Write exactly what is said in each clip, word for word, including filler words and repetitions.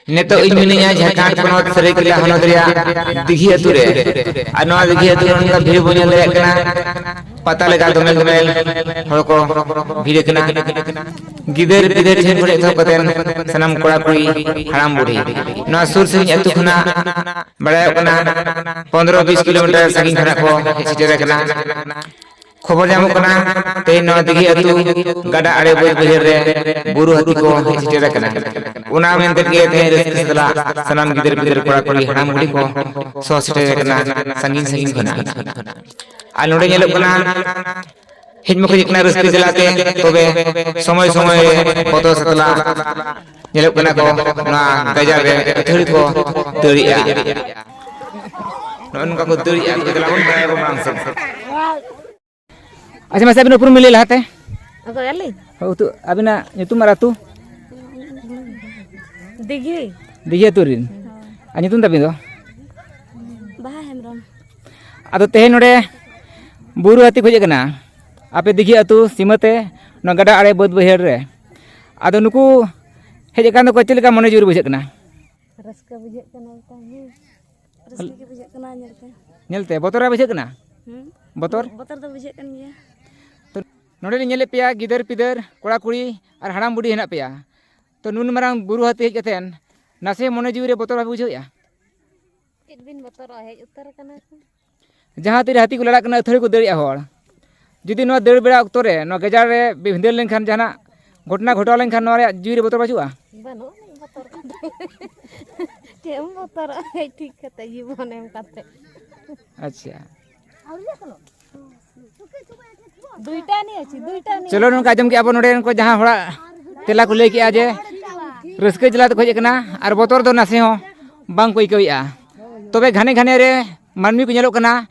ᱱᱤᱛᱚᱜ ᱤᱧ ᱢᱤᱱᱟᱹᱧᱟ ᱡᱷᱟᱲᱠᱷᱚᱸᱰ ᱯᱚᱱᱚᱛ ᱥᱟᱹᱨᱟᱹᱭᱠᱮᱞᱟ ᱦᱚᱱᱚᱛ ᱨᱮᱭᱟᱜ ᱫᱤᱜᱷᱤ ᱟᱹᱛᱩ ᱨᱮ᱾ ᱟᱨ ᱱᱚᱣᱟ ᱫᱤᱜᱷᱤ ᱟᱹᱛᱩ ᱨᱮ ᱱᱚᱝᱠᱟ ᱵᱷᱤᱲ ᱵᱚᱱ ᱧᱮᱞ ᱫᱟᱲᱮᱭᱟᱜ ᱠᱟᱱᱟ, ᱯᱟᱛᱟ ᱞᱮᱠᱟ ᱫᱚᱢᱮᱞ ᱫᱚᱢᱮᱞ ᱦᱚᱲ ᱠᱚ ᱵᱷᱤᱲ ᱟᱠᱟᱱᱟ᱾ ᱜᱤᱫᱟᱹᱨ ᱯᱤᱫᱟᱹᱨ ᱴᱷᱮᱱ ᱠᱷᱚᱱ ᱮᱛᱚᱦᱚᱵ ᱠᱟᱛᱮ ᱥᱟᱱᱟᱢ ᱠᱚᱲᱟ ᱠᱩᱲᱤ, ᱦᱟᱲᱟᱢ ᱵᱩᱲᱦᱤ, ᱱᱚᱣᱟ ᱥᱩᱨ ᱥᱟᱺᱜᱤᱧ ᱟᱹᱛᱩ ᱠᱷᱚᱱᱟᱜ ᱵᱟᱲᱟᱭᱚᱜ ᱠᱟᱱᱟ ᱯᱚᱱᱫᱽᱨᱚ ᱵᱤᱥ ᱠᱤᱞᱳᱢᱤᱴᱟᱨ ᱥᱟᱺᱜᱤᱧ ᱠᱷᱚᱱᱟᱜ ᱠᱚ ᱦᱮᱡ ᱥᱮᱴᱮᱨ ᱟᱠᱟᱱᱟ᱾ ᱠᱷᱚᱵᱚᱨ ᱧᱟᱢᱚᱜ ᱠᱟᱱᱟ, ᱛᱮᱦᱮᱧ ᱱᱚᱣᱟ ᱫᱤᱜᱷᱤ ᱟᱹᱛᱩ ᱜᱟᱰᱟ ᱟᱲᱮ ᱵᱟᱹᱫᱽ ᱵᱟᱹᱭᱦᱟᱹᱲ ᱨᱮ ᱵᱩᱨᱩ ᱦᱟᱹᱛᱤ ᱠᱚ ᱦᱮᱡ ᱥᱮᱴᱮᱨ ᱟᱠᱟᱱᱟ᱾ ᱚᱱᱟ ᱢᱮᱱᱛᱮ ᱜᱮ ᱛᱮᱦᱮᱧ ᱨᱟᱹᱥᱠᱟᱹ ᱥᱟᱞᱟᱜ ᱥᱟᱱᱟᱢ ᱜᱤᱫᱟᱹᱨ ᱯᱤᱫᱟᱹᱨ, ᱠᱚᱲᱟ ᱠᱩᱲᱤ, ᱦᱟᱲᱟᱢ ᱵᱩᱰᱷᱤ ᱠᱚ ᱥᱚᱦᱚᱨ ᱥᱮᱴᱮᱨ ᱟᱠᱟᱱᱟ ᱥᱟᱺᱜᱤᱧ ᱥᱟᱺᱜᱤᱧ ᱠᱷᱚᱱᱟᱜ᱾ ᱟᱨ ᱱᱚᱰᱮ ᱧᱮᱞᱚᱜ ᱠᱟᱱᱟ, ᱦᱮᱡ ᱢᱟᱠᱚ ᱦᱮᱡ ᱠᱟᱱᱟ ᱨᱟᱹᱥᱠᱟᱹ ᱡᱟᱞᱟᱛᱮ, ᱛᱚᱵᱮ ᱥᱚᱢᱚᱭ ᱥᱚᱢᱚᱭ ᱨᱮ ᱵᱚᱛᱚᱨ ᱥᱟᱛᱞᱟ ᱧᱮᱞᱚᱜ ᱠᱟᱱᱟ ᱠᱚ, ᱱᱚᱣᱟ ᱜᱟᱡᱟᱲ ᱨᱮ ᱟᱹᱛᱷᱟᱹᱲᱤ ᱠᱚ ᱫᱟᱹᱲᱮᱜᱼᱟ᱾ ᱱᱚᱜᱼᱚ ᱱᱚᱝᱠᱟ ᱠᱚ ᱫᱟᱹᱲᱮᱜᱼᱟ, ᱛᱚᱵᱮ ᱫᱮᱞᱟ ᱵᱚᱱ ᱵᱟᱲᱟᱭᱟ ᱵᱚᱱ ᱢᱟᱲᱟᱝ ᱥᱮᱫ᱾ ᱟᱪᱪᱷᱟ, ᱢᱟᱥᱮ ᱟᱹᱵᱤᱱ ᱩᱯᱨᱩᱢ ᱵᱤᱱ ᱞᱟᱹᱭ ᱞᱟᱦᱟᱛᱮ᱾ ᱚᱠᱚᱭ, ᱟᱹᱞᱤᱧ? ᱦᱳᱭ, ᱩᱛᱩ, ᱟᱹᱵᱤᱱᱟᱜ ᱧᱩᱛᱩᱢ ᱟᱨ ᱟᱹᱛᱩ? ᱫᱤᱜᱷᱤ᱾ ᱫᱤᱜᱷᱤ ᱟᱹᱛᱩ ᱨᱮᱱ᱾ ᱦᱳᱭ᱾ ᱟᱨ ᱧᱩᱛᱩᱢ ᱛᱟᱵᱤᱱ ᱫᱚ? ᱵᱟᱦᱟ ᱦᱮᱢᱵᱨᱚᱢ᱾ ᱟᱫᱚ ᱛᱮᱦᱮᱧ ᱱᱚᱰᱮ ᱵᱩᱨᱩ ᱦᱟᱹᱛᱤ ᱠᱚ ᱦᱮᱡ ᱟᱠᱟᱱᱟ, ᱟᱯᱮ ᱫᱤᱜᱷᱤ ᱟᱹᱛᱩ ᱥᱤᱢᱟᱹ ᱛᱮ, ᱱᱚᱣᱟ ᱜᱟᱰᱟ ᱟᱲᱮ ᱵᱟᱹᱫᱽ ᱵᱟᱹᱭᱦᱟᱹᱲ ᱨᱮ᱾ ᱟᱫᱚ ᱱᱩᱠᱩ ᱦᱮᱡ ᱟᱠᱟᱱ ᱫᱚᱠᱚ, ᱪᱮᱫ ᱞᱮᱠᱟ ᱢᱚᱱᱮ ᱡᱤᱣᱤ ᱨᱮ ᱵᱩᱡᱷᱟᱹᱜ ᱠᱟᱱᱟ? ᱨᱟᱹᱥᱠᱟᱹ ᱵᱩᱡᱷᱟᱹᱜ ᱠᱟᱱᱟ ᱢᱤᱫᱴᱟᱝ, ᱦᱮᱸ᱾ ᱨᱟᱹᱥᱠᱟᱹ ᱜᱮ ᱵᱩᱡᱷᱟᱹᱜ ᱠᱟᱱᱟ ᱧᱮᱞᱛᱮ᱾ ᱧᱮᱞᱛᱮ ᱵᱚᱛᱚᱨ ᱵᱟᱭ ᱵᱩᱡᱷᱟᱹᱜ ᱠᱟᱱᱟ? ᱦᱩᱸ? ᱵᱚᱛᱚᱨ? ᱵᱚᱛᱚᱨ ᱫᱚ ᱵᱩᱡᱷᱟᱹᱜ ᱠᱟᱱ ᱜᱮᱭᱟ᱾ ᱛᱚ, ᱱᱚᱰᱮ ᱞᱤᱧ ᱧᱮᱞᱮᱫ ᱯᱮᱭᱟ, ᱜᱤᱫᱟᱹᱨ ᱯᱤᱫᱟᱹᱨ, ᱠᱚᱲᱟ ᱠᱩᱲᱤ ᱟᱨ ᱦᱟᱲᱟᱢ ᱵᱩᱰᱷᱤ ᱦᱮᱱᱟᱜ ᱯᱮᱭᱟ᱾ ᱛᱚ, ᱱᱩᱱ ᱢᱟᱨᱟᱝ ᱵᱩᱨᱩ ᱦᱟᱹᱛᱤ ᱦᱮᱡ ᱠᱟᱛᱮᱱ ᱱᱟᱥᱮ ᱢᱚᱱᱮ ᱡᱤᱣᱤ ᱨᱮ ᱵᱚᱛᱚᱨ ᱵᱟᱯᱮ ᱵᱩᱡᱷᱟᱹᱣᱮᱫᱼᱟ? ᱪᱮᱫ ᱵᱤᱱ ᱵᱚᱛᱚᱨᱚᱜᱼᱟ, ᱦᱮᱡ ᱩᱛᱟᱹᱨ ᱟᱠᱟᱱᱟ ᱠᱚ᱾ ᱡᱟᱦᱟᱸ ᱛᱤᱨᱮ ᱦᱟᱹᱛᱤ ᱠᱚ ᱞᱟᱲᱟᱜ ᱠᱟᱱᱟ, ᱟᱹᱛᱷᱟᱹᱲᱤ ᱠᱚ ᱫᱟᱹᱲᱮᱜᱼᱟ ᱦᱚᱲ᱾ ᱡᱩᱫᱤ ᱱᱚᱣᱟ ᱫᱟᱹᱲ ᱵᱮᱲᱟ ᱚᱠᱛᱚ ᱨᱮ ᱱᱚᱣᱟ ᱜᱟᱡᱟᱲ ᱨᱮ ᱵᱷᱤᱸᱫᱟᱹᱲ ᱞᱮᱱᱠᱷᱟᱱ, ᱡᱟᱦᱟᱱᱟᱜ ᱜᱷᱚᱴᱚᱱᱟ ᱜᱷᱚᱴᱟᱣ ᱞᱮᱱᱠᱷᱟᱱ, ᱱᱚᱣᱟ ᱨᱮᱭᱟᱜ ᱡᱤᱣᱤ ᱨᱮ ᱵᱚᱛᱚᱨ ᱵᱟᱹᱪᱩᱜᱼᱟ? ᱵᱟᱹᱱᱩᱜ ᱟᱹᱱᱤᱡ ᱵᱚᱛᱚᱨ ᱠᱚᱫᱚ᱾ ᱪᱮᱫ ᱮᱢ ᱵᱚᱛᱚᱨᱚᱜᱼᱟ, ᱦᱮᱡ ᱴᱷᱤᱠ ᱠᱟᱛᱮ, ᱡᱤᱵᱚᱱ ᱮᱢ ᱠᱟᱛᱮ᱾ ᱟᱪᱪᱷᱟ᱾ ᱫᱩᱭᱴᱟ ᱱᱤᱭᱮ ᱟᱪᱪᱷᱟ, ᱫᱩᱭᱴᱟ ᱱᱤᱭᱮ᱾ ᱪᱚᱞᱚ, ᱱᱚᱝᱠᱟ ᱟᱸᱡᱚᱢ ᱠᱮᱜᱼᱟ ᱵᱚᱱ, ᱱᱚᱰᱮ ᱨᱮᱱ ᱠᱚ ᱡᱟᱦᱟᱸ ᱦᱚᱲᱟᱜ ᱛᱮᱞᱟ ᱠᱚ ᱞᱟᱹᱭ ᱠᱮᱜᱼᱟ ᱡᱮ ᱨᱟᱹᱥᱠᱟᱹ ᱡᱮᱞᱟ ᱛᱮᱠᱚ ᱦᱮᱡ ᱟᱠᱟᱱᱟ ᱟᱨ ᱵᱚᱛᱚᱨ ᱫᱚ ᱱᱟᱥᱮ ᱦᱚᱸ ᱵᱟᱝ ᱠᱚ ᱟᱹᱭᱠᱟᱹᱣᱮᱫᱼᱟ᱾ ᱛᱚᱵᱮ ᱜᱷᱟᱱᱮ ᱜᱷᱟᱱᱮ ᱨᱮ ᱢᱟᱹᱱᱢᱤ ᱠᱚ ᱧᱮᱞᱚᱜ ᱠᱟᱱᱟ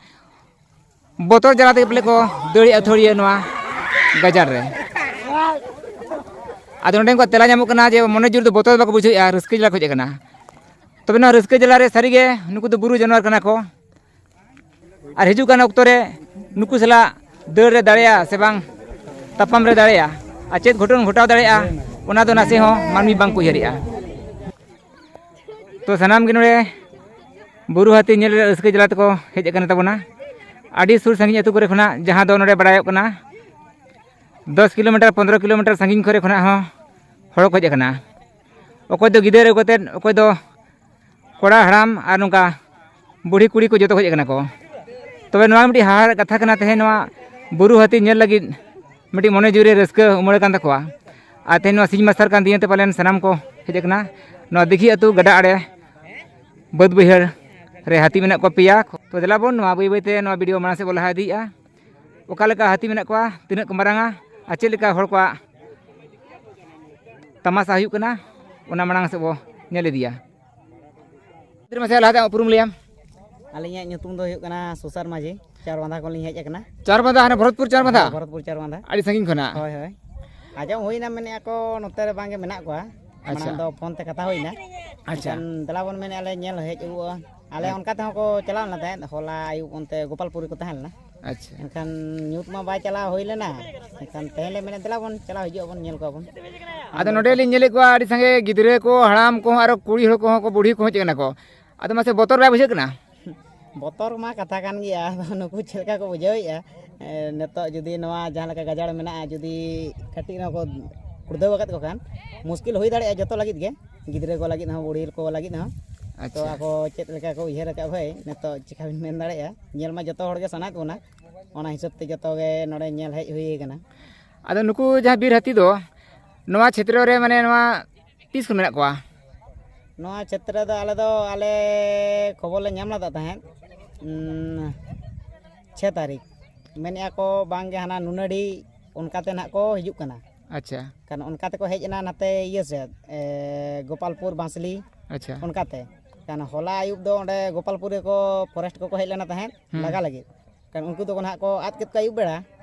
ᱵᱚᱛᱚᱨ ᱡᱟᱞᱟ ᱛᱮᱜᱮ ᱯᱟᱞᱮ ᱠᱚ ᱫᱟᱹᱲᱮᱜᱼᱟ ᱟᱹᱛᱷᱟᱹᱲᱤᱭᱟᱹ ᱱᱚᱣᱟ ᱜᱟᱡᱟᱲ ᱨᱮ᱾ ᱟᱫᱚ ᱱᱚᱰᱮ ᱩᱱᱠᱩᱣᱟᱜ ᱛᱮᱞᱟ ᱧᱟᱢᱚᱜ ᱠᱟᱱᱟ ᱡᱮ ᱢᱚᱱᱮ ᱡᱳᱨ ᱫᱚ ᱵᱚᱛᱚᱨ ᱵᱟᱠᱚ ᱵᱩᱡᱷᱟᱹᱣᱮᱫᱼᱟ, ᱨᱟᱹᱥᱠᱟᱹ ᱡᱟᱞᱟ ᱠᱚ ᱦᱮᱡ ᱟᱠᱟᱱᱟ᱾ ᱛᱚᱵᱮ ᱱᱚᱣᱟ ᱨᱟᱹᱥᱠᱟᱹ ᱡᱟᱞᱟ ᱨᱮ ᱥᱟᱹᱨᱤᱜᱮ ᱱᱩᱠᱩ ᱫᱚ ᱵᱩᱨᱩ ᱡᱟᱱᱣᱟᱨ ᱠᱟᱱᱟ ᱠᱚ᱾ ᱟᱨ ᱦᱤᱡᱩᱜ ᱠᱟᱱ ᱚᱠᱛᱚ ᱨᱮ ᱱᱩᱠᱩ ᱥᱟᱞᱟᱜ ᱫᱟᱹᱲ ᱨᱮ ᱫᱟᱲᱮᱭᱟᱜᱼᱟ ᱥᱮ ᱵᱟᱝ, ᱛᱟᱯᱟᱢ ᱨᱮ ᱫᱟᱲᱮᱭᱟᱜᱼᱟ, ᱟᱨ ᱪᱮᱫ ᱜᱷᱚᱴᱚᱱ ᱜᱷᱚᱴᱟᱣ ᱫᱟᱲᱮᱭᱟᱜᱼᱟ, ᱚᱱᱟ ᱫᱚ ᱱᱟᱥᱮ ᱦᱚᱸ ᱢᱟᱹᱱᱢᱤ ᱵᱟᱝ ᱠᱚ ᱩᱭᱦᱟᱹᱨᱮᱜᱼᱟ᱾ ᱛᱚ ᱥᱟᱱᱟᱢ ᱜᱮ ᱱᱚᱰᱮ ᱵᱩᱨᱩ ᱦᱟᱹᱛᱤ ᱧᱮᱞ ᱨᱮ ᱨᱟᱹᱥᱠᱟᱹ ᱡᱟᱞᱟ ᱛᱮᱠᱚ ᱦᱮᱡ ᱟᱠᱟᱱ ᱛᱟᱵᱚᱱᱟ᱾ ᱟᱹᱰᱤ ᱥᱩᱨ ᱥᱟᱺᱜᱤᱧ ᱟᱹᱛᱩ ᱠᱚᱨᱮ ᱠᱷᱚᱱᱟᱜ, ᱡᱟᱦᱟᱸ ᱫᱚ ᱱᱚᱰᱮ ᱵᱟᱲᱟᱭᱚᱜ ᱠᱟᱱᱟ ᱫᱚᱥ ᱠᱤᱞᱳᱢᱤᱴᱟᱨ, ᱯᱚᱱᱫᱽᱨᱚ ᱠᱤᱞᱳᱢᱤᱴᱟᱨ ᱥᱟᱺᱜᱤᱧ ᱠᱚᱨᱮ ᱠᱷᱚᱱᱟᱜ ᱦᱚᱸ ᱦᱚᱲ ᱠᱚ ᱦᱮᱡ ᱟᱠᱟᱱᱟ᱾ ᱚᱠᱚᱭ ᱫᱚ ᱜᱤᱫᱟᱹᱨ ᱟᱹᱜᱩ ᱠᱟᱛᱮᱫ, ᱚᱠᱚᱭ ᱫᱚ ᱠᱚᱲᱟ ᱦᱟᱲᱟᱢ ᱟᱨ ᱱᱚᱝᱠᱟ ᱵᱩᱲᱦᱤ ᱠᱩᱲᱤ ᱠᱚ ᱡᱚᱛᱚ ᱠᱚ ᱦᱮᱡ ᱟᱠᱟᱱᱟ ᱠᱚ᱾ ᱛᱚᱵᱮ ᱱᱚᱣᱟ ᱢᱤᱫᱴᱤᱡ ᱦᱟᱦᱟᱲᱟᱜ ᱠᱟᱛᱷᱟ ᱠᱟᱱᱟ, ᱛᱮᱦᱮᱧ ᱱᱚᱣᱟ ᱵᱩᱨᱩ ᱦᱟᱹᱛᱤ ᱧᱮᱞ ᱞᱟᱹᱜᱤᱫ ᱢᱤᱫᱴᱤᱡ ᱢᱚᱱᱮ ᱡᱤᱣᱤ ᱨᱮ ᱨᱟᱹᱥᱠᱟᱹ ᱩᱢᱟᱹᱲ ᱟᱠᱟᱱ ᱛᱟᱠᱚᱣᱟ᱾ ᱟᱨ ᱛᱮᱦᱮᱧ ᱱᱚᱣᱟ ᱥᱤᱧ ᱢᱟᱨᱥᱟᱞ ᱠᱟᱱ ᱫᱤᱱ ᱛᱮ ᱯᱟᱞᱮᱱ ᱥᱟᱱᱟᱢ ᱠᱚ ᱦᱮᱡ ᱟᱠᱟᱱᱟ ᱱᱚᱣᱟ ᱫᱤᱜᱷᱤ ᱟᱹᱛᱩ ᱜᱟᱰᱟ ᱟᱲᱮ ᱵᱟᱹᱫᱽ ᱵᱟᱹᱭᱦᱟᱹᱲ ᱨᱮ ᱦᱟᱹᱛᱤ ᱢᱮᱱᱟᱜ ᱠᱚᱣᱟ ᱯᱮᱭᱟ᱾ ᱛᱚ ᱫᱮᱞᱟ ᱵᱚᱱ ᱱᱚᱣᱟ ᱵᱟᱹᱭ ᱵᱟᱹᱭ ᱛᱮ ᱱᱚᱣᱟ ᱵᱷᱤᱰᱤᱭᱳ ᱢᱟᱲᱟᱝ ᱥᱮᱫ ᱵᱚᱱ ᱞᱟᱦᱟ ᱤᱫᱤᱭᱮᱫᱼᱟ᱾ ᱚᱠᱟ ᱞᱮᱠᱟ ᱦᱟᱹᱛᱤ ᱢᱮᱱᱟᱜ ᱠᱚᱣᱟ, ᱛᱤᱱᱟᱹᱜ ᱠᱚ ᱢᱟᱨᱟᱝᱟ ᱟᱨ ᱪᱮᱫ ᱞᱮᱠᱟ ᱦᱚᱲ ᱠᱚᱣᱟᱜ ᱛᱟᱢᱟᱥᱟ ᱦᱩᱭᱩᱜ ᱠᱟᱱᱟ, ᱚᱱᱟ ᱢᱟᱲᱟᱝ ᱥᱮᱫ ᱵᱚ ᱧᱮᱞ ᱤᱫᱤᱭᱟ᱾ ᱜᱤᱫᱽᱨᱟᱹ ᱢᱟᱥᱮ ᱞᱟᱦᱟᱛᱮ ᱟᱢᱟᱜ ᱩᱯᱨᱩᱢ ᱞᱟᱹᱭᱟᱢ᱾ ᱟᱹᱞᱤᱧᱟᱜ ᱧᱩᱛᱩᱢ ᱫᱚ ᱦᱩᱭᱩᱜ ᱠᱟᱱᱟ ᱥᱩᱥᱟᱨ ᱢᱟᱹᱡᱷᱤ, ᱪᱟᱨᱵᱟᱸᱫᱷᱟ ᱠᱷᱚᱱ ᱞᱤᱧ ᱦᱮᱡ ᱟᱠᱟᱱᱟ᱾ ᱪᱟᱨᱵᱟᱸᱫᱷᱟ, ᱦᱟᱱᱮ ᱵᱷᱚᱨᱚᱛᱯᱩᱨ ᱪᱟᱨᱵᱟᱸᱫᱷᱟ? ᱦᱮᱸ, ᱵᱷᱚᱨᱚᱛᱯᱩᱨ ᱪᱟᱨᱵᱟᱸᱫᱷᱟ᱾ ᱟᱹᱰᱤ ᱥᱟᱺᱜᱤᱧ ᱠᱷᱚᱱᱟᱜ? ᱦᱳᱭ, ᱦᱳᱭ᱾ ᱟᱸᱡᱚᱢ ᱦᱩᱭᱱᱟ, ᱢᱮᱱᱮᱫᱼᱟ ᱠᱚ ᱱᱚᱛᱮ ᱨᱮ ᱵᱟᱝᱜᱮ ᱢᱮᱱᱟᱜ ᱠᱚᱣᱟ᱾ ᱟᱪᱪᱷᱟ᱾ ᱢᱟᱲᱟᱝ ᱫᱚ ᱯᱷᱳᱱ ᱛᱮ ᱠᱟᱛᱷᱟ ᱦᱩᱭᱱᱟ᱾ ᱟᱪᱪᱷᱟ᱾ ᱮᱱᱠᱷᱟᱱ ᱫᱮᱞᱟ ᱵᱚᱱ ᱢᱮᱱᱮᱫᱼᱟ ᱞᱮ ᱧᱮᱞ ᱦᱮᱡ ᱦᱩᱭᱩᱜᱼᱟ᱾ ᱟᱞᱮ ᱟᱪᱪᱷᱟ᱾ ᱚᱱᱠᱟ ᱛᱮᱦᱚᱸ ᱠᱚ ᱪᱟᱞᱟᱣ ᱞᱮᱱᱟ ᱛᱟᱦᱮᱸᱫ, ᱦᱚᱞᱟ ᱟᱹᱭᱩᱵ ᱚᱱᱛᱮ ᱜᱳᱯᱟᱞᱯᱩᱨ ᱨᱮᱠᱚ ᱛᱟᱦᱮᱸ ᱞᱮᱱᱟ᱾ ᱟᱪᱪᱷᱟ᱾ ᱮᱱᱠᱷᱟᱱ ᱧᱩᱛ ᱢᱟ ᱵᱟᱭ ᱪᱟᱞᱟᱣ ᱦᱩᱭ ᱞᱮᱱᱟ᱾ ᱮᱱᱠᱷᱟᱱ ᱛᱮᱦᱮᱧ ᱞᱮ ᱢᱮᱱᱮᱫ ᱫᱮᱞᱟ ᱵᱚᱱ ᱪᱟᱞᱟᱣ ᱦᱤᱡᱩᱜ ᱟᱵᱚᱱ, ᱧᱮᱞ ᱠᱚᱣᱟ ᱵᱚᱱ᱾ ᱟᱫᱚ ᱱᱚᱰᱮ ᱞᱤᱧ ᱧᱮᱞᱮᱫ ᱠᱚᱣᱟ ᱟᱹᱰᱤ ᱥᱟᱸᱜᱮ ᱜᱤᱫᱽᱨᱟᱹ ᱠᱚ, ᱦᱟᱲᱟᱢ ᱠᱚᱦᱚᱸ, ᱟᱨᱚ ᱠᱩᱲᱤ ᱦᱚᱲ ᱠᱚᱦᱚᱸ ᱠᱚ, ᱵᱩᱲᱦᱤ ᱠᱚᱦᱚᱸ ᱦᱮᱡ ᱟᱠᱟᱱᱟ ᱠᱚ᱾ ᱟᱫᱚ ᱢᱟᱥᱮ ᱵᱚᱛᱚᱨ ᱵᱟᱭ ᱵᱩᱡᱷᱟᱹᱜ ᱠᱟᱱᱟ? ᱵᱚᱛᱚᱨ ᱢᱟ ᱠᱟᱛᱷᱟ ᱠᱟᱱ ᱜᱮᱭᱟ, ᱟᱫᱚ ᱱᱩᱠᱩ ᱪᱮᱫ ᱞᱮᱠᱟ ᱠᱚ ᱵᱩᱡᱷᱟᱹᱣᱮᱫᱼᱟ᱾ ᱮ, ᱱᱤᱛᱚᱜ ᱡᱩᱫᱤ ᱱᱚᱣᱟ ᱡᱟᱦᱟᱸ ᱞᱮᱠᱟ ᱜᱟᱡᱟᱲ ᱢᱮᱱᱟᱜᱼᱟ, ᱡᱩᱫᱤ ᱠᱟᱹᱴᱤᱡ ᱨᱮᱦᱚᱸ ᱠᱚ ᱠᱩᱲᱫᱟᱹᱣ ᱟᱠᱟᱫ ᱠᱚ ᱠᱷᱟᱱ, ᱢᱩᱥᱠᱤᱞ ᱦᱩᱭ ᱫᱟᱲᱮᱭᱟᱜᱼᱟ ᱡᱚᱛᱚ ᱞᱟᱹᱜᱤᱫ ᱜᱮ, ᱜᱤᱫᱽᱨᱟᱹ ᱠᱚ ᱞᱟᱹᱜᱤᱫ ᱦᱚᱸ, ᱵᱩᱲᱦᱤ ᱠᱚ ᱞᱟᱹᱜᱤᱫ ᱦᱚᱸ᱾ ᱛᱚ ᱟᱪᱪᱷᱟ᱾ ᱟᱠᱚ ᱪᱮᱫ ᱞᱮᱠᱟ ᱠᱚ ᱩᱭᱦᱟᱹᱨ ᱟᱠᱟᱫ ᱵᱷᱟᱹᱭ, ᱱᱤᱛᱚᱜ ᱪᱤᱠᱟᱹ ᱵᱤᱱ ᱢᱮᱱ ᱫᱟᱲᱮᱭᱟᱜᱼᱟ, ᱧᱮᱞ ᱢᱟ ᱡᱚᱛᱚ ᱦᱚᱲ ᱜᱮ ᱥᱟᱱᱟᱭᱮᱫ ᱵᱚᱱᱟ, ᱚᱱᱟ ᱦᱤᱥᱟᱹᱵ ᱛᱮ ᱡᱚᱛᱚ ᱜᱮ ᱱᱚᱰᱮ ᱧᱮᱞ ᱦᱮᱡ ᱦᱩᱭ ᱟᱠᱟᱱᱟ᱾ ᱟᱫᱚ ᱱᱩᱠᱩ ᱡᱟᱦᱟᱸ ᱵᱤᱨ ᱦᱟᱹᱛᱤ ᱫᱚ ᱱᱚᱣᱟ ᱪᱷᱮᱛᱨᱚ ᱨᱮ, ᱢᱟᱱᱮ, ᱱᱚᱣᱟ ᱛᱤᱥ ᱠᱷᱚᱱ ᱢᱮᱱᱟᱜ ᱠᱚᱣᱟ? ᱱᱚᱣᱟ ᱪᱷᱮᱛᱨᱚ ᱫᱚ ᱟᱞᱮ ᱫᱚ, ᱟᱞᱮ ᱠᱷᱚᱵᱚᱨ ᱞᱮ ᱧᱟᱢ ᱞᱮᱫᱟ ᱛᱟᱦᱮᱸᱫ, ᱩᱸ, ᱪᱷᱚᱭ ᱛᱟᱹᱨᱤᱠᱷ᱾ ᱢᱮᱱᱮᱫᱼᱟ ᱠᱚ ᱵᱟᱝᱜᱮ ᱦᱟᱱᱟ ᱱᱩᱱᱟᱹᱰᱤ ᱚᱱᱠᱟᱛᱮ ᱱᱟᱦᱟᱜ ᱠᱚ ᱦᱤᱡᱩᱜ ᱠᱟᱱᱟ᱾ ᱟᱪᱪᱷᱟ᱾ ᱠᱷᱟᱱ ᱚᱱᱠᱟ ᱛᱮᱠᱚ ᱦᱮᱡ ᱮᱱᱟ ᱱᱟᱛᱮ ᱤᱭᱟᱹ ᱥᱮᱫ, ᱮ, ᱜᱳᱯᱟᱞᱯᱩᱨ, ᱵᱟᱸᱥᱞᱤ, ᱟᱪᱪᱷᱟ᱾ ᱚᱱᱠᱟᱛᱮ᱾ ᱠᱷᱟᱱ ᱦᱚᱞᱟ ᱟᱹᱭᱩᱵ ᱫᱚ ᱚᱸᱰᱮ ᱜᱳᱯᱟᱞᱯᱩᱨ ᱨᱮᱠᱚ, ᱯᱷᱚᱨᱮᱥᱴ ᱠᱚᱠᱚ ᱦᱮᱡ ᱞᱮᱱᱟ ᱛᱟᱦᱮᱸᱫ, ᱦᱩᱸ᱾ ᱞᱟᱜᱟ ᱞᱟᱹᱜᱤᱫ᱾ ᱠᱷᱟᱱ ᱩᱱᱠᱩ ᱫᱚᱠᱚ ᱱᱟᱦᱟᱜ ᱠᱚ ᱟᱫ ᱠᱮᱫ ᱠᱚᱣᱟ ᱟᱹᱭᱩᱵ ᱵᱮᱲᱟ,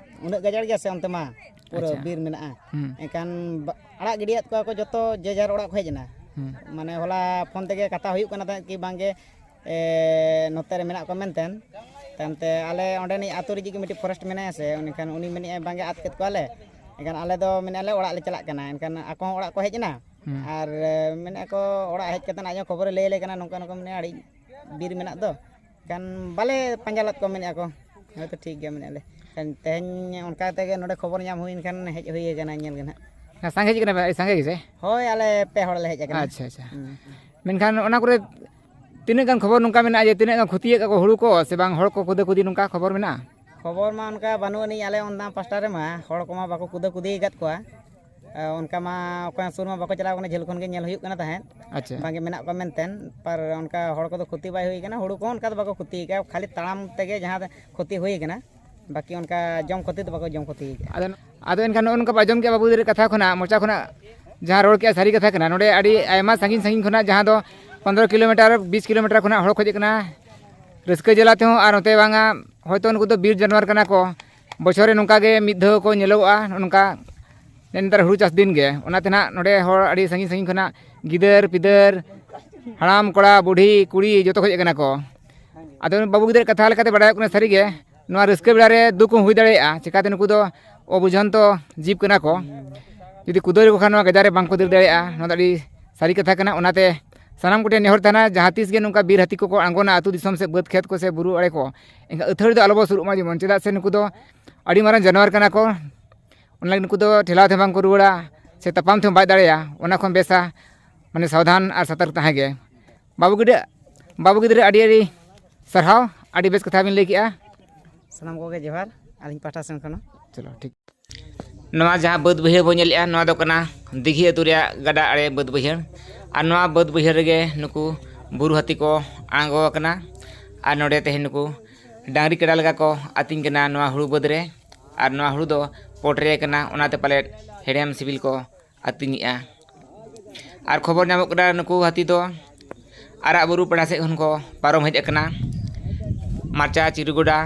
ᱩᱱᱟᱹᱜ ᱜᱟᱡᱟᱲ ᱜᱮᱭᱟ ᱥᱮ ᱚᱱᱛᱮ ᱢᱟ, ᱯᱩᱨᱟᱹ ᱟᱪᱪᱷᱟ᱾ ᱵᱤᱨ ᱢᱮᱱᱟᱜᱼᱟ᱾ ᱦᱩᱸ᱾ ᱮᱱᱠᱷᱟᱱ ᱵᱟ-, ᱟᱲᱟᱜ ᱜᱤᱰᱤᱭᱟᱫ ᱠᱚᱣᱟ ᱠᱚ ᱡᱚᱛᱚ, ᱡᱮ ᱡᱟᱨ ᱚᱲᱟᱜ ᱠᱚ ᱦᱮᱡ ᱮᱱᱟ᱾ ᱦᱩᱸ᱾ ᱢᱟᱱᱮ ᱦᱚᱞᱟ ᱯᱷᱳᱱ ᱛᱮᱜᱮ ᱠᱟᱛᱷᱟ ᱦᱩᱭᱩᱜ ᱠᱟᱱᱟ ᱛᱟᱦᱮᱸᱫ ᱠᱤ ᱵᱟᱝᱜᱮ, ᱮ, ᱱᱚᱛᱮ ᱨᱮ ᱢᱮᱱᱟᱜ ᱠᱚᱣᱟ ᱢᱮᱱᱛᱮ᱾ ᱛᱟᱭᱚᱢᱛᱮ ᱟᱞᱮ ᱚᱸᱰᱮᱱᱤᱡ ᱟᱹᱛᱩ ᱨᱮ ᱡᱮ ᱢᱤᱫᱴᱤᱡ ᱯᱷᱚᱨᱮᱥᱴ ᱢᱮᱱᱟᱭᱟ ᱥᱮ, ᱩᱱᱤ ᱠᱷᱟᱱ ᱩᱱᱤ ᱢᱮᱱᱮᱫᱼᱟᱭ ᱵᱟᱝᱜᱮ ᱟᱫ ᱠᱮᱫ ᱠᱚᱣᱟᱞᱮ᱾ ᱮᱱᱠᱷᱟᱱ ᱟᱞᱮ ᱫᱚ ᱢᱮᱱᱮᱫᱼᱟ ᱞᱮ ᱚᱲᱟᱜ ᱞᱮ ᱪᱟᱞᱟᱜ ᱠᱟᱱᱟ᱾ ᱮᱱᱠᱷᱟᱱ ᱟᱠᱚ ᱦᱚᱸ ᱚᱲᱟᱜ ᱠᱚ ᱦᱮᱡ ᱮᱱᱟ᱾ ᱦᱩᱸ᱾ ᱟᱨ ᱢᱮᱱᱮᱫᱼᱟ ᱠᱚ, ᱚᱲᱟᱜ ᱦᱮᱡ ᱠᱟᱛᱮ ᱟᱡ ᱦᱚᱸ ᱠᱷᱚᱵᱚᱨᱮ ᱞᱟᱹᱭ ᱟᱞᱮ ᱠᱟᱱᱟ, ᱱᱚᱝᱠᱟ ᱱᱚᱝᱠᱟ ᱢᱮᱱᱟᱜᱼᱟ, ᱟᱹᱰᱤ ᱵᱤᱨ ᱢᱮᱱᱟᱜ ᱫᱚ᱾ ᱠᱷᱟᱱ ᱵᱟᱞᱮ ᱯᱟᱸᱡᱟ ᱞᱮᱫ ᱠᱚᱣᱟ, ᱢᱮᱱᱮᱫᱼᱟ ᱠᱚ ᱦᱳᱭᱛᱳ ᱴᱷᱤᱠ ᱜᱮᱭᱟ, ᱢᱮᱱᱮᱫᱼᱟ ᱞᱮ᱾ ᱠᱷᱟᱱ ᱛᱮᱦᱮᱧ ᱚᱱᱠᱟ ᱠᱟᱛᱮ ᱜᱮ ᱱᱚᱰᱮ ᱠᱷᱚᱵᱚᱨ ᱧᱟᱢ ᱦᱩᱭᱮᱱ ᱠᱷᱟᱱ ᱦᱮᱡ ᱦᱩᱭ ᱟᱠᱟᱱᱟ ᱧᱮᱞ ᱜᱮ ᱱᱟᱦᱟᱜ᱾ ᱦᱮᱸ, ᱥᱟᱸᱜᱮ ᱦᱮᱡ ᱠᱟᱱᱟ ᱯᱮ, ᱟᱹᱰᱤ ᱥᱟᱸᱜᱮ ᱜᱮ ᱥᱮ? ᱦᱳᱭ, ᱟᱞᱮ ᱯᱮ ᱦᱚᱲ ᱞᱮ ᱦᱮᱡ ᱟᱠᱟᱱᱟ᱾ ᱟᱪᱪᱷᱟ, ᱟᱪᱪᱷᱟ᱾ ᱦᱩᱸ᱾ ᱢᱮᱱᱠᱷᱟᱱ ᱚᱱᱟ ᱠᱚᱨᱮ ᱛᱤᱱᱟᱹᱜ ᱜᱟᱱ ᱠᱷᱚᱵᱚᱨ ᱱᱚᱝᱠᱟ ᱢᱮᱱᱟᱜᱼᱟ ᱡᱮ ᱛᱤᱱᱟᱹᱜ ᱜᱟᱱ ᱠᱷᱚᱛᱤᱭᱮᱫ ᱠᱚᱣᱟ ᱠᱚ ᱦᱩᱲᱩ ᱠᱚ, ᱥᱮ ᱵᱟᱝ ᱦᱚᱲ ᱠᱚ ᱠᱩᱫᱟᱹ ᱠᱩᱫᱤ, ᱱᱚᱝᱠᱟ ᱠᱷᱚᱵᱚᱨ ᱢᱮᱱᱟᱜᱼᱟ? ᱠᱷᱚᱵᱚᱨ ᱢᱟ ᱚᱱᱠᱟ ᱵᱟᱹᱱᱩᱜ ᱟᱹᱱᱤᱡ ᱟᱞᱮ ᱚᱱᱟ ᱯᱟᱥᱴᱟ ᱨᱮᱢᱟ, ᱦᱚᱲ ᱠᱚᱢᱟ ᱵᱟᱠᱚ ᱠᱩᱫᱟᱹ ᱠᱩᱫᱤ ᱟᱠᱟᱫ ᱠᱚᱣᱟ᱾ ᱟᱨ ᱚᱱᱠᱟ ᱢᱟ ᱚᱠᱚᱭ ᱥᱩᱨ ᱢᱟ ᱵᱟᱠᱚ ᱪᱟᱞᱟᱣ ᱠᱟᱱᱟ, ᱡᱷᱟᱹᱞ ᱠᱷᱚᱱ ᱜᱮ ᱧᱮᱞ ᱦᱩᱭᱩᱜ ᱠᱟᱱᱟ ᱛᱟᱦᱮᱸᱫ᱾ ᱟᱪᱪᱷᱟ᱾ ᱵᱟᱝᱜᱮ ᱢᱮᱱᱟᱜ ᱠᱚᱣᱟ ᱢᱮᱱᱛᱮ, ᱯᱟᱨ ᱚᱱᱠᱟ ᱦᱚᱲ ᱠᱚᱫᱚ ᱠᱷᱚᱛᱤ ᱵᱟᱭ ᱦᱩᱭ ᱠᱟᱱᱟ, ᱦᱩᱲᱩ ᱠᱚᱦᱚᱸ ᱚᱱᱠᱟ ᱫᱚ ᱵᱟᱠᱚ ᱠᱷᱚᱛᱤ ᱠᱟᱜᱼᱟ, ᱠᱷᱟᱹᱞᱤ ᱛᱟᱲᱟᱢ ᱛᱮᱜᱮ ᱡᱟᱦᱟᱸ ᱠᱷᱚᱛᱤ ᱦᱩᱭ ᱠᱟᱱᱟ, ᱵᱟᱹᱠᱤ ᱚᱱᱠᱟ ᱡᱚᱢ ᱠᱷᱚᱛᱤ ᱫᱚ ᱵᱟᱠᱚ ᱡᱚᱢ ᱠᱷᱚᱛᱤ ᱠᱟᱜᱼᱟ᱾ ᱟᱫᱚ, ᱟᱫᱚ ᱮᱱᱠᱷᱟᱱ ᱱᱚᱜᱼᱚ ᱱᱚᱝᱠᱟ ᱵᱚ ᱟᱸᱡᱚᱢ ᱠᱮᱜᱼᱟ ᱵᱟᱹᱵᱩ ᱜᱤᱫᱽᱨᱟᱹ ᱠᱟᱛᱷᱟ ᱠᱷᱚᱱᱟᱜ, ᱢᱚᱪᱟ ᱠᱷᱚᱱᱟᱜ ᱡᱟᱦᱟᱸ ᱨᱚᱲ ᱠᱮᱜᱼᱟ ᱥᱟᱹᱨᱤ ᱠᱟᱛᱷᱟ ᱠᱟᱱᱟ᱾ ᱱᱚᱰᱮ ᱟᱹᱰᱤ ᱟᱭᱢᱟ ᱥᱟᱺᱜᱤᱧ ᱥᱟᱺᱜᱤᱧ ᱠᱷᱚᱱᱟᱜ, ᱡᱟᱦᱟᱸ ᱫᱚ ᱯᱚᱱᱫᱽᱨᱚ ᱠᱤᱞᱳᱢᱤᱴᱟᱨ, ᱵᱤᱥ ᱠᱤᱞᱳᱢᱤᱴᱟᱨ ᱠᱷᱚᱱᱟᱜ ᱦᱚᱲ ᱠᱚ ᱦᱮᱡ ᱠᱟᱱᱟ ᱨᱟᱹᱥᱠᱟᱹ ᱡᱟᱞᱟ ᱛᱮᱦᱚᱸ, ᱟᱨ ᱱᱚᱛᱮ ᱵᱟᱝᱟ ᱦᱚᱭᱛᱳ ᱱᱩᱠᱩ ᱫᱚ ᱵᱤᱨ ᱡᱟᱱᱣᱟᱨ ᱠᱟᱱᱟ ᱠᱚ, ᱵᱚᱪᱷᱚᱨ ᱨᱮ ᱱᱚᱝᱠᱟ ᱜᱮ ᱢᱤᱫ ᱫᱷᱟᱣ ᱠᱚ ᱧᱮᱞᱚᱜᱚᱜᱼᱟ, ᱱᱚᱜᱼᱚ ᱱᱚᱝᱠᱟ ᱱᱮᱛᱟᱨ ᱦᱩᱲᱩ ᱪᱟᱥ ᱫᱤᱱ ᱜᱮ᱾ ᱚᱱᱟᱛᱮ ᱱᱟᱜ ᱱᱚᱰᱮ ᱦᱚᱲ ᱟᱹᱰᱤ ᱥᱟᱺᱜᱤᱧ ᱥᱟᱺᱜᱤᱧ ᱠᱷᱚᱱᱟᱜ, ᱜᱤᱫᱟᱹᱨ ᱯᱤᱫᱟᱹᱨ, ᱦᱟᱲᱟᱢ ᱠᱚᱲᱟ ᱵᱩᱰᱷᱤ ᱠᱩᱲᱤ, ᱡᱚᱛᱚ ᱠᱚ ᱦᱮᱡ ᱠᱟᱱᱟ ᱠᱚ᱾ ᱟᱫᱚ ᱵᱟᱹᱵᱩ ᱜᱤᱫᱽᱨᱟᱹ ᱠᱟᱛᱷᱟ ᱞᱮᱠᱟᱛᱮ ᱵᱟᱲᱟᱭᱚᱜ ᱠᱟᱱᱟ, ᱥᱟᱹᱨᱤᱜᱮ ᱱᱚᱣᱟ ᱨᱟᱹᱥᱠᱟᱹ ᱵᱮᱲᱟ ᱨᱮ ᱫᱩᱠ ᱦᱚᱸ ᱦᱩᱭ ᱫᱟᱲᱮᱭᱟᱜᱼᱟ᱾ ᱪᱤᱠᱟᱹᱛᱮ ᱱᱩᱠᱩ ᱫᱚ ᱚᱵᱩᱡᱷᱟᱹᱱᱛᱚ ᱡᱤᱵᱽ ᱠᱟᱱᱟ ᱠᱚ᱾ ᱡᱩᱫᱤ ᱠᱩᱫᱟᱹᱣ ᱞᱮᱠᱚ ᱠᱷᱟᱱ ᱱᱚᱣᱟ ᱜᱟᱡᱟᱲ ᱨᱮ ᱵᱟᱝ ᱠᱚ ᱫᱟᱹᱲ ᱫᱟᱲᱮᱭᱟᱜᱼᱟ᱾ ᱱᱚᱣᱟ ᱫᱚ ᱟᱹᱰᱤ ᱥᱟᱹᱨᱤ ᱠᱟᱛᱷᱟ ᱠᱟᱱᱟ᱾ ᱚᱱᱟᱛᱮ ᱥᱟᱱᱟᱢ ᱠᱚᱴᱷᱮᱱ ᱱᱮᱦᱚᱨ ᱛᱟᱦᱮᱱᱟ, ᱡᱟᱦᱟᱸ ᱛᱤᱥ ᱜᱮ ᱱᱚᱝᱠᱟ ᱵᱤᱨ ᱦᱟᱹᱛᱤ ᱠᱚᱠᱚ ᱟᱬᱜᱚᱱᱟ ᱟᱹᱛᱩ ᱫᱤᱥᱚᱢ ᱥᱮ ᱵᱟᱹᱫᱽ ᱠᱷᱮᱛ ᱠᱚ ᱥᱮ ᱵᱩᱨᱩ ᱟᱲᱮ ᱠᱚ, ᱮᱱᱠᱷᱟᱱ ᱟᱹᱛᱷᱟᱹᱲᱤ ᱫᱚ ᱟᱞᱚ ᱵᱚ ᱥᱩᱨᱩᱜ ᱢᱟ ᱡᱮᱢᱚᱱ, ᱪᱮᱫᱟᱜ ᱥᱮ ᱱᱩᱠᱩ ᱫᱚ ᱟᱹᱰᱤ ᱢᱟᱨᱟᱝ ᱡᱟᱱᱣᱟᱨ ᱠᱟᱱᱟ ᱠᱚ᱾ ᱚᱱᱟ ᱞᱟᱹᱜᱤᱫ ᱱᱩᱠᱩ ᱫᱚ ᱴᱷᱮᱞᱟᱣ ᱛᱮᱦᱚᱸ ᱵᱟᱝ ᱠᱚ ᱨᱩᱣᱟᱹᱲᱟ ᱥᱮ ᱛᱟᱯᱟᱢ ᱛᱮᱦᱚᱸ ᱵᱟᱭ ᱫᱟᱲᱮᱭᱟᱜᱼᱟ᱾ ᱚᱱᱟ ᱠᱷᱚᱱ ᱵᱮᱥᱟ ᱢᱟᱱᱮ ᱥᱟᱵᱫᱷᱟᱱ ᱟᱨ ᱥᱚᱛᱚᱨᱠ ᱛᱟᱦᱮᱸ ᱜᱮ᱾ ᱵᱟᱹᱵᱩ ᱜᱤᱫᱽᱨᱟᱹ, ᱵᱟᱹᱵᱩ ᱜᱤᱫᱽᱨᱟᱹ ᱟᱹᱰᱤ ᱟᱹᱰᱤ ᱥᱟᱨᱦᱟᱣ, ᱟᱹᱰᱤ ᱵᱮᱥ ᱠᱟᱛᱷᱟ ᱵᱤᱱ ᱞᱟᱹᱭ ᱠᱮᱜᱼᱟ᱾ ᱥᱟᱱᱟᱢ ᱠᱚᱜᱮ ᱡᱚᱦᱟᱨ ᱟᱹᱞᱤᱧ ᱯᱟᱦᱴᱟ ᱥᱮᱱ ᱠᱷᱚᱱ ᱦᱚᱸ᱾ ᱪᱚᱞᱚ, ᱴᱷᱤᱠ᱾ ᱱᱚᱣᱟ ᱡᱟᱦᱟᱸ ᱵᱟᱹᱫᱽ ᱵᱟᱹᱭᱦᱟᱹᱲ ᱵᱚᱱ ᱧᱮᱞᱮᱜᱼᱟ, ᱱᱚᱣᱟ ᱫᱚ ᱠᱟᱱᱟ ᱫᱤᱜᱷᱤ ᱟᱹᱛᱩ ᱨᱮᱭᱟᱜ ᱜᱟᱰᱟ ᱟᱲᱮ ᱵᱟᱹᱫᱽ ᱵᱟᱹᱭᱦᱟᱹᱲ᱾ ᱟᱨ ᱱᱚᱣᱟ ᱵᱟᱹᱫᱽ ᱵᱟᱹᱭᱦᱟᱹᱲ ᱨᱮᱜᱮ ᱱᱩᱠᱩ ᱵᱩᱨᱩ ᱦᱟᱹᱛᱤ ᱠᱚ ᱟᱬᱜᱚ ᱟᱠᱟᱱᱟ᱾ ᱟᱨ ᱱᱚᱰᱮ ᱛᱮᱦᱮᱧ ᱱᱩᱠᱩ ᱰᱟᱝᱨᱤ ᱠᱟᱰᱟ ᱞᱮᱠᱟ ᱠᱚ ᱟᱹᱛᱤᱧ ᱠᱟᱱᱟ ᱱᱚᱣᱟ ᱦᱩᱲᱩ ᱵᱟᱹᱫᱽ ᱨᱮ᱾ ᱟᱨ ᱱᱚᱣᱟ ᱦᱩᱲᱩ ᱫᱚ ᱯᱚᱴᱨᱮ ᱠᱟᱱᱟ, ᱚᱱᱟᱛᱮ ᱯᱟᱞᱮᱫ ᱦᱮᱲᱮᱢ ᱥᱤᱵᱤᱞ ᱠᱚ ᱟᱹᱛᱤᱧᱮᱜᱼᱟ᱾ ᱟᱨ ᱠᱷᱚᱵᱚᱨ ᱧᱟᱢᱚᱜ ᱠᱟᱱᱟ, ᱱᱩᱠᱩ ᱦᱟᱹᱛᱤ ᱫᱚ ᱟᱨᱟᱜ ᱵᱩᱨᱩ ᱯᱟᱲᱟ ᱥᱮᱫ ᱠᱷᱚᱱ ᱠᱚ ᱯᱟᱨᱚᱢ ᱦᱮᱡ ᱟᱠᱟᱱᱟ᱾ ᱢᱟᱨᱪᱟ ᱪᱤᱨᱩᱜᱚᱰᱟ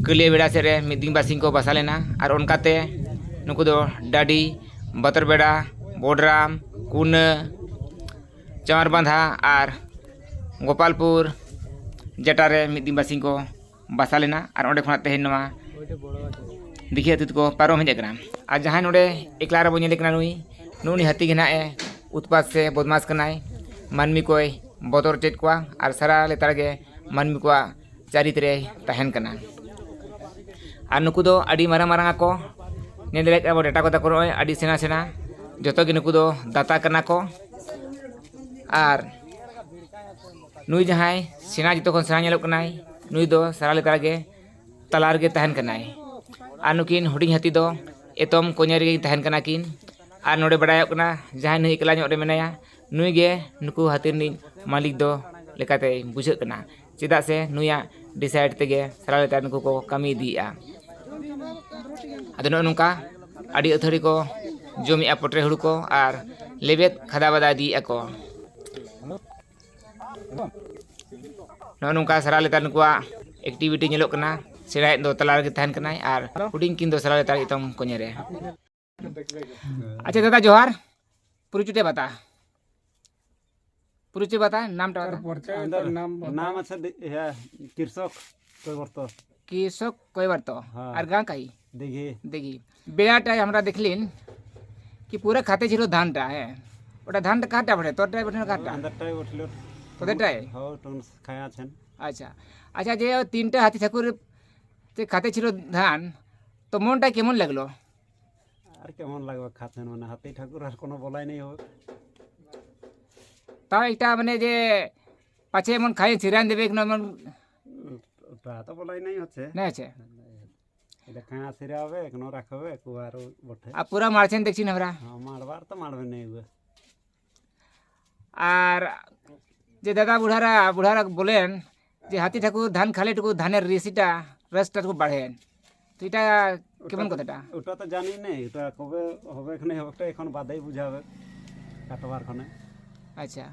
ᱠᱟᱹᱞᱤᱭᱟᱹ ᱵᱮᱲᱟ ᱥᱮᱫ ᱨᱮ ᱢᱤᱫ ᱫᱤᱱ ᱵᱟᱨᱥᱤᱧ ᱠᱚ ᱵᱟᱥᱟ ᱞᱮᱱᱟ᱾ ᱟᱨ ᱚᱱᱠᱟᱛᱮ ᱱᱩᱠᱩ ᱫᱚ ᱰᱟᱹᱰᱤ, ᱵᱚᱛᱚᱨ ᱵᱮᱲᱟ, ᱵᱚᱰᱨᱟᱢ, ᱠᱩᱱᱟᱹ, ᱪᱟᱣᱟᱨ ᱵᱟᱸᱫᱷᱟ ᱟᱨ ᱜᱳᱯᱟᱞᱯᱩᱨ ᱡᱟᱴᱟ ᱨᱮ ᱢᱤᱫ ᱫᱤᱱ ᱵᱟᱨᱥᱤᱧ ᱠᱚ ᱵᱟᱥᱟ ᱞᱮᱱᱟ᱾ ᱟᱨ ᱚᱸᱰᱮ ᱠᱷᱚᱱᱟᱜ ᱛᱮᱦᱮᱧ ᱱᱚᱣᱟ ᱫᱤᱜᱷᱤ ᱟᱹᱛᱩ ᱛᱮᱠᱚ ᱯᱟᱨᱚᱢ ᱦᱮᱡ ᱟᱠᱟᱱᱟ᱾ ᱟᱨ ᱡᱟᱦᱟᱸᱭ ᱱᱚᱰᱮ ᱮᱠᱞᱟ ᱨᱮᱵᱚᱱ ᱧᱮᱞᱮ ᱠᱟᱱᱟ, ᱱᱩᱭ ᱱᱩᱜᱼᱩ ᱱᱩᱭ ᱦᱟᱹᱛᱤ ᱜᱮ ᱱᱟᱦᱟᱜ ᱮ ᱩᱛᱯᱟᱛ ᱥᱮ ᱵᱚᱫᱢᱟᱥ ᱠᱟᱱᱟᱭ᱾ ᱢᱟᱹᱱᱢᱤ ᱠᱚᱭ ᱵᱚᱛᱚᱨ ᱦᱚᱪᱚᱭᱮᱫ ᱠᱚᱣᱟ ᱟᱨ ᱥᱟᱨᱟ ᱞᱮᱛᱟᱲ ᱜᱮ ᱢᱟᱹᱱᱢᱤ ᱠᱚᱣᱟᱜ ᱪᱟᱹᱨᱤᱛ ᱨᱮᱭ ᱛᱟᱦᱮᱱ ᱠᱟᱱᱟ᱾ ᱟᱨ ᱱᱩᱠᱩ ᱫᱚ ᱟᱹᱰᱤ ᱢᱟᱨᱟᱝ ᱢᱟᱨᱟᱝ ᱟᱠᱚ᱾ ᱧᱮᱞ ᱫᱟᱲᱮᱭᱟᱜ ᱠᱟᱱᱟ ᱵᱚᱱ, ᱰᱟᱴᱟ ᱠᱚ ᱛᱟᱠᱚ ᱱᱚᱜᱼᱚᱭ ᱟᱹᱰᱤ ᱥᱮᱬᱟ ᱥᱮᱬᱟ᱾ ᱡᱚᱛᱚ ᱜᱮ ᱱᱩᱠᱩ ᱫᱚ ᱫᱟᱛᱟ ᱠᱟᱱᱟ ᱠᱚ᱾ ᱟᱨ ᱱᱩᱭ ᱡᱟᱦᱟᱸᱭ ᱥᱮᱬᱟ, ᱡᱚᱛᱚ ᱠᱷᱚᱱ ᱥᱮᱬᱟ ᱧᱮᱞᱚᱜ ᱠᱟᱱᱟᱭ, ᱱᱩᱭ ᱫᱚ ᱥᱟᱨᱟ ᱞᱮᱛᱟᱲ ᱜᱮ ᱛᱟᱞᱟ ᱨᱮᱜᱮ ᱛᱟᱦᱮᱱ ᱠᱟᱱᱟᱭ᱾ ᱟᱨ ᱱᱩᱠᱤᱱ ᱦᱩᱰᱤᱧ ᱦᱟᱹᱛᱤ ᱫᱚ ᱮᱛᱚᱢ ᱠᱚᱧᱮ ᱨᱮᱜᱮ ᱛᱟᱦᱮᱱ ᱠᱟᱱᱟ ᱠᱤᱱ᱾ ᱟᱨ ᱱᱚᱰᱮ ᱵᱟᱰᱟᱭᱚᱜ ᱠᱟᱱᱟ, ᱡᱟᱦᱟᱸᱭ ᱱᱩᱭ ᱮᱠᱞᱟ ᱧᱚᱜ ᱨᱮ ᱢᱮᱱᱟᱭᱟ, ᱱᱩᱭ ᱜᱮ ᱱᱩᱠᱩ ᱦᱟᱹᱛᱤ ᱨᱤᱱᱤᱡ ᱢᱟᱹᱞᱤᱠ ᱫᱚ ᱞᱮᱠᱟᱛᱮᱭ ᱵᱩᱡᱷᱟᱹᱜ ᱠᱟᱱᱟ᱾ ᱪᱮᱫᱟᱜ ᱥᱮ ᱱᱩᱭᱟᱜ decide ᱛᱮᱜᱮ ᱥᱟᱨᱟ ᱞᱮᱛᱟᱲ ᱱᱩᱠᱩ ᱠᱚ ᱠᱟᱹᱢᱤ ᱤᱫᱤᱭᱮᱫᱼᱟ᱾ ᱟᱫᱚ ᱱᱚᱜᱼᱚ ᱱᱚᱝᱠᱟ ᱟᱹᱰᱤ ᱟᱹᱛᱷᱟᱹᱲᱤ ᱠᱚ ᱡᱚᱢᱮᱫᱼᱟ ᱯᱚᱴᱨᱮ ᱦᱩᱲᱩ ᱠᱚ ᱟᱨ ᱞᱮᱵᱮᱫ ᱠᱷᱟᱫᱟ ᱵᱟᱫᱟ ᱤᱫᱤᱭᱮᱫᱼᱟ ᱠᱚ᱾ ᱱᱚᱜᱼᱚ ᱱᱚᱝᱠᱟ ᱥᱟᱨᱟ ᱞᱮᱛᱟᱲ ᱱᱩᱠᱩᱣᱟᱜ activity ᱧᱮᱞᱚᱜ ᱠᱟᱱᱟ᱾ ᱥᱮᱬᱟᱭᱤᱡ ᱫᱚ ᱛᱟᱞᱟ ᱨᱮᱜᱮ ᱛᱟᱦᱮᱱ ᱠᱟᱱᱟᱭ ᱟᱨ ᱦᱩᱰᱤᱧ ᱠᱤᱱ ᱫᱚ ᱥᱟᱨᱟ ᱞᱮᱛᱟᱲ ᱮᱛᱚᱢ ᱠᱚᱧᱮ ᱨᱮ᱾ ᱟᱪᱪᱷᱟ ᱫᱟᱫᱟ ᱡᱚᱦᱟᱨ, ᱯᱚᱨᱤᱪᱚᱭ ᱵᱟᱛᱟ, ᱯᱚᱨᱤᱪᱚᱭ ᱵᱟᱛᱟ, নামটা বাতা। পরিচয়, अंदर তার নাম বাতা। नाम अच्छा दि-, यह कृषक कोई वर्तो। कृषक कोई वर्तो। हाँ। और गाँव का ही? देखिए। देखिए, বেড়াটাই আমরা দেখলিন কি পুরা খাতে ছিল ধানটা, হ্যাঁ। ওটা ধানটা কারটা বটে? তোরটাই বটে না কারটা? अंदर टाई उठलो। তোদেরটাই? हाँ, टोन खाया छन। আচ্ছা। আচ্ছা, যে তিনটা হাতি ঠাকুর যে খাতে ছিল ধান, তো মনটা কেমন লাগলো? আর কেমন লাগবে খাচ্ছেন, মানে হাতি ঠাকুর আর কোনো বলাই নেই হবে। তাও একটা মানে যে পাছে এমন খাই ছিরান দেবে কোনো এমন ওটা তো বলাই নেই হচ্ছে। নেই হচ্ছে। এটা খাঁয়া ছিরা হবে, এখনো রাখা হবে, একবার বটে। আর পুরা মারছেন দেখছি না আমরা। হ্যাঁ, মারবার তো মারবে নেই গো। আর যে দাদা বুড়ারা, বুড়ারা বলেন যে হাতি ঠাকুর ধান খালে টুকু ধানের রেশিটা, রসটা টুকু বাড়ে, তো এটা কেমন ওটা তো, কথাটা? ওটা তো জানি নেই, ওটা কবে হবে এখানে, হবে একটা এখন বাদেই বুঝাবে, কাটবার খানে। আচ্ছা।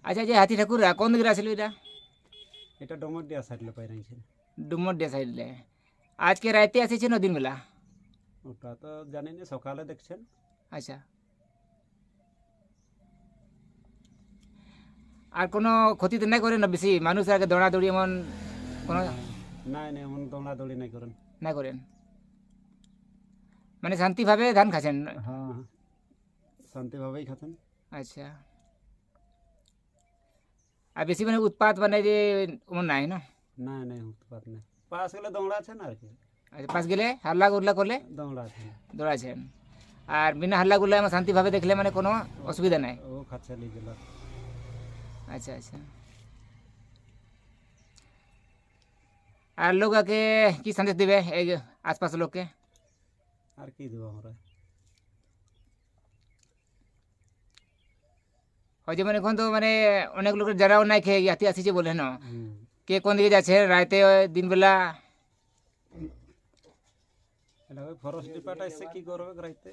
আচ্ছা, যে হাতি ঠাকুর কোন দিকে আসলে এটা? এটা ডমরডিয়া সাইড লো পাইরাইছে। ডুমরডিয়া সাইড লে। আজকে রাইতে আসেছে না দিনবেলা? ওটা তো জানি না, সকালে দেখছেন। আচ্ছা। আর কোনো ক্ষতি তো নাই করেন না বেশি? মানুষ আগে দৌড়াদৌড়ি এমন কোনো নাই, নাই, এমন দৌড়াদৌড়ি নাই করেন। নাই করেন। মানে শান্তিভাৱে ধান খাচ্ছেন? হ্যাঁ, শান্তিভাবেই খাচ্ছেন। আচ্ছা। আর বেশি মানে উৎপাত মানে যে অমন নাই না? নাই, নাই, উৎপাত নাই। পাশ গেলে দৌড়াচ্ছেন আর কি। আচ্ছা, পাশ গেলে হাল্লা গুল্লা করলে দৌড়াচ্ছেন। দৌড়াচ্ছেন। আর বিনা হাল্লা গুল্লা এবং শান্তিভাবে দেখলে মানে কোনো অসুবিধা নাই? ও খাচ্ছে লিখে। আচ্ছা, আচ্ছা। আর লোককে কি সন্দেশ দিবে এই আশপাশ লোককে? আর কি দেবো আমরা? হয় যেমন এখন তো মানে অনেক লোকের যারাও নাই খেয়ে ইয়াতে আসিছে বলে না। হুম। কে কোন দিকে যাচ্ছে রাইতে, দিনবেলা? এটা ওই ফরেস্ট ডিপার্ট এসে কি করবে রাইতে?